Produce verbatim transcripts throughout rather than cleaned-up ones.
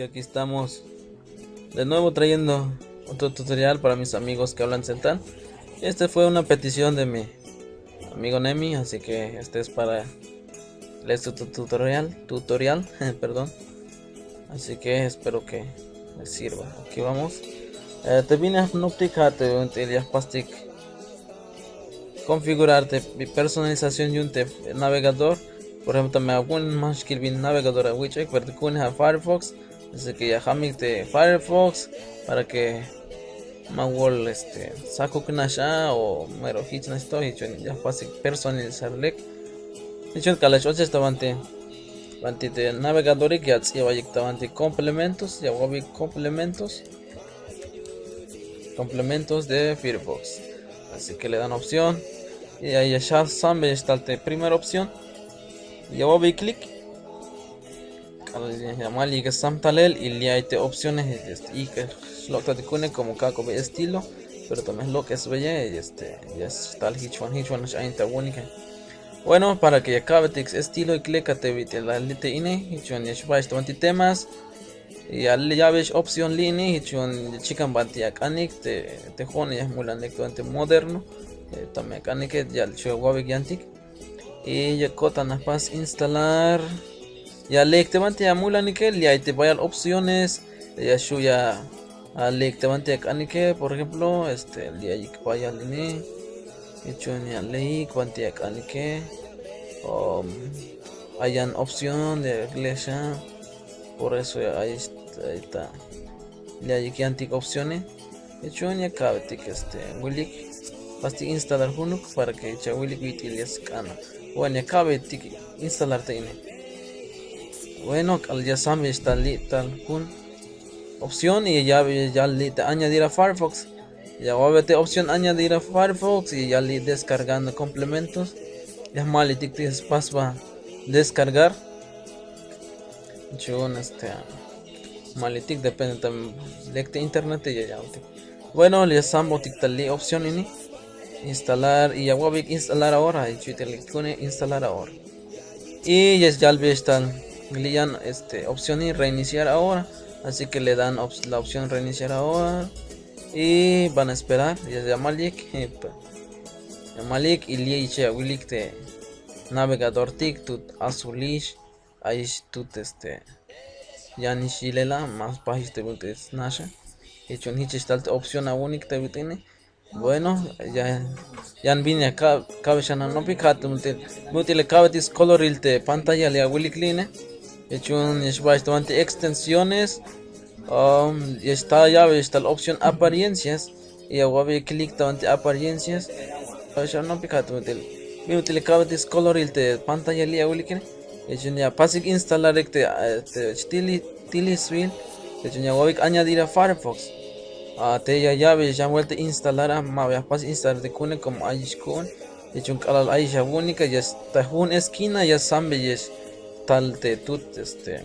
Aquí estamos de nuevo trayendo otro tutorial para mis amigos que hablan tzeltal. Este fue una petición de mi amigo Nemi, así que este es para este tu- tutorial, tutorial, perdón. Así que espero que les sirva. Aquí vamos. Eh, te vine a Noptic, te un te ya pastik configurar te personalización de un te navegador. Por ejemplo, me hago un más que el navegador a Witch, pero te cune a Firefox. Así que ya jamik te Firefox para que ma wol este saco que nasha o mero hich nash to hich ya fácil personalizar lek. Hich un kalash oches tabanti banti te navegador y ya tz'ibayik tabanti complementos, ya wabik complementos. Complementos de Firefox. Así que le dan opción. Y ahí ya sambe está te primera opción. Ya wabik clic. K'alal ya mal yik sam talel y li' ay te opciones, este, y que lo que te cune como ka kobe estilo, pero también lo que es bella y este, ya es tal hich wan hich wan ain ta wunik. Bueno, para que ya kabe te estilo y clic te bit la li' te ine, hich wan ya shba este banti temas. Ya li' ya ves opción li' ine, hich wan chikan banti ya kanik te te hon ya mulanik te banti moderno. Eh, también kanik ya wabik yantik. Y ya ko'tan a pas instalar. Ya lek te banti ya mulanike, li' ay te bayal opciones. Ya xu' ya lek te banti ya k'anike, por ejemplo, este, li' ay bayal ini. Hich un ya lek banti ya k'anike. Um, ayan opción de iglesia. Por eso ya ay, ahí está. Li' ay yantik opciones. Hich un ya kabetik este wilik pastik instalar junuk para que cha wilik bit'il ya sk'ana. Bueno, ya kabetik instalar te ine. Bueno, k'al ya sam ya xtal li' tal jun opción y ya ya li' te añadir a Firefox. Ya wabe te opción añadir a Firefox y ya li' descargando complementos. Ya malitik te spas ba descargar. Chun este malitik depende tam lek te internet ya ya. Bueno, ya sambotik tal li' opción ini. Instalar y ya wabik instalar ahora. Y chuy te li' kune instalar ahora. Y ya ya li' ya xtal li' yan este opción y reiniciar ahora. Así que le dan op- la opción reiniciar ahora. Y van a esperar. Ya ya malik. Ya malik y li' ya wilik te navegadortik tut azulix. Ayix tut este yanix yilela ma spajix te but'il naxa. Hich un hich xtal te opción awunik te but'il ini. Bueno, ya yan bin ya kabe xan anopik ja' te but'il kabetik skoloril te pantalla li' awilik li' ini. Hich un ya xba este banti extensiones. Ya xtal yabe xtal opción apariencias. Y ya wabik clic ta banti apariencias. Xanopik ja' te but'il bin ut'il kabetik skoloril te pantalla li' awilik ini. Hich un ya pasik instalar ek te te xtili tilisbil. Hich un ya wabik añadir a Firefox. A te ya yabe xan vuelta instalar a ma ya pas instalar te kune como ayix ku'un. Hich un k'alal ayix awunik ya ta jun esquina ya sambe ya xtal te tut este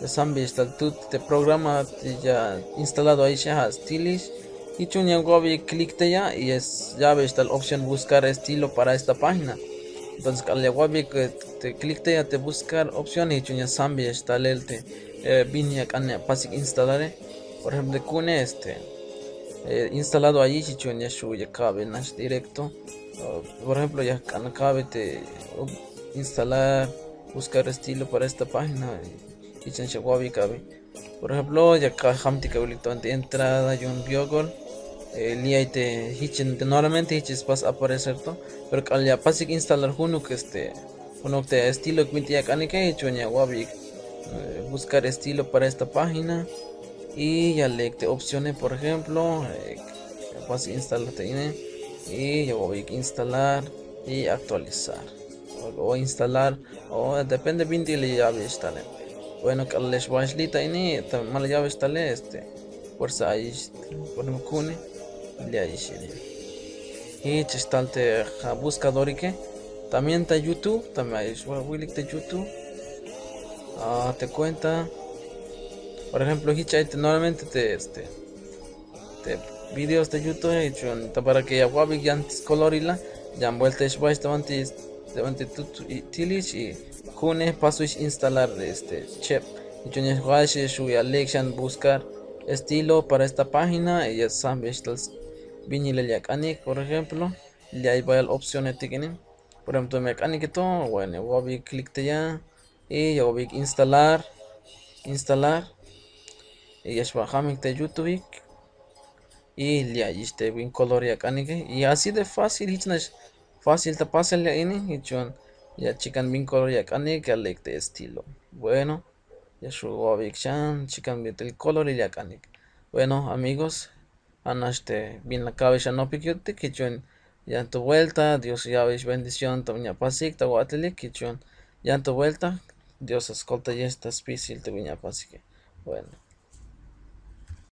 ya sambe ya xtal tut te programa ya instalado ayix a stilix. Hich un ya wabik clic te ya y ya yabe xtal opción buscar estilo para esta página. Entonces k'alal ya wabik te clic te ya te buscar opción hich un ya sambe ya xtalel te bin ya k'an ya pasik instalare. Por ejemplo te kune este instalado ayix hich un ya xu' ya kabe nax directo. Por ejemplo ya k'an kabe te instalar buscar estilo para esta página. Hich nax ya wabik kabe. Por ejemplo ya ka jamtik awilik ta banti entrada yu'un Google. Li' ay te hich normalmente hich spas aparecer to. Pero k'alal ya pasik instalar junuk este junuk te estilo bintik ya k'anike hich un ya wabik buscar estilo para esta página. Y ya lek te opciones por ejemplo ya pasik instalar te ine. Y ya wabik instalar y actualizar o instalar o depende bintik li' ya yabe xtale. Bueno k'alal ya xba xli' ta ini ta ma la yabe xtale este fuerza ayix por ejemplo kune li' ayix ini. Hich xtal te ja' buscadorike. También ta YouTube también ayix wilik te YouTube. A te cuenta por ejemplo hich ay te normalmente te este te videos te YouTube hich un ta para que ya wabik yan skolorila. Yan vuelta ya xba xtal te banti tut tilix y kune paswix instalar este cheb Jich yu'un ya xwa'ex ya xu' ya lek' xan buscar estilo para esta página y ya stsajbex tal bin yilel ya ak'anik. Por ejemplo, li' ay bayal opcionetik ini. Por ejemplo, me ak'anik to, bueno, ya wa'beyik clic te ya y ya wa'beyik instalar, instalar. Y ya xba' jamik te yu'untik y li' ayix te bin color ya ak'anike. Y así de fácil, jich nax fácil ta pasel ya ini. Jich yu'un ya chikan bin color ya ak'anik, ya lek' te estilo. Bueno, ya xu' wa'beyik xan chikan bit'il color ya ak'anik. Bueno, amigos, ja' nax te bin la ka'bex anopik yu'untik. Jich yu'un yan to vuelta, Dios ya'bex bendición ta bin ya apasik ta awa'telik. Jich yu'un yan to vuelta, Dios ya skoltayex ta spisil te bin ya apasike. Bueno.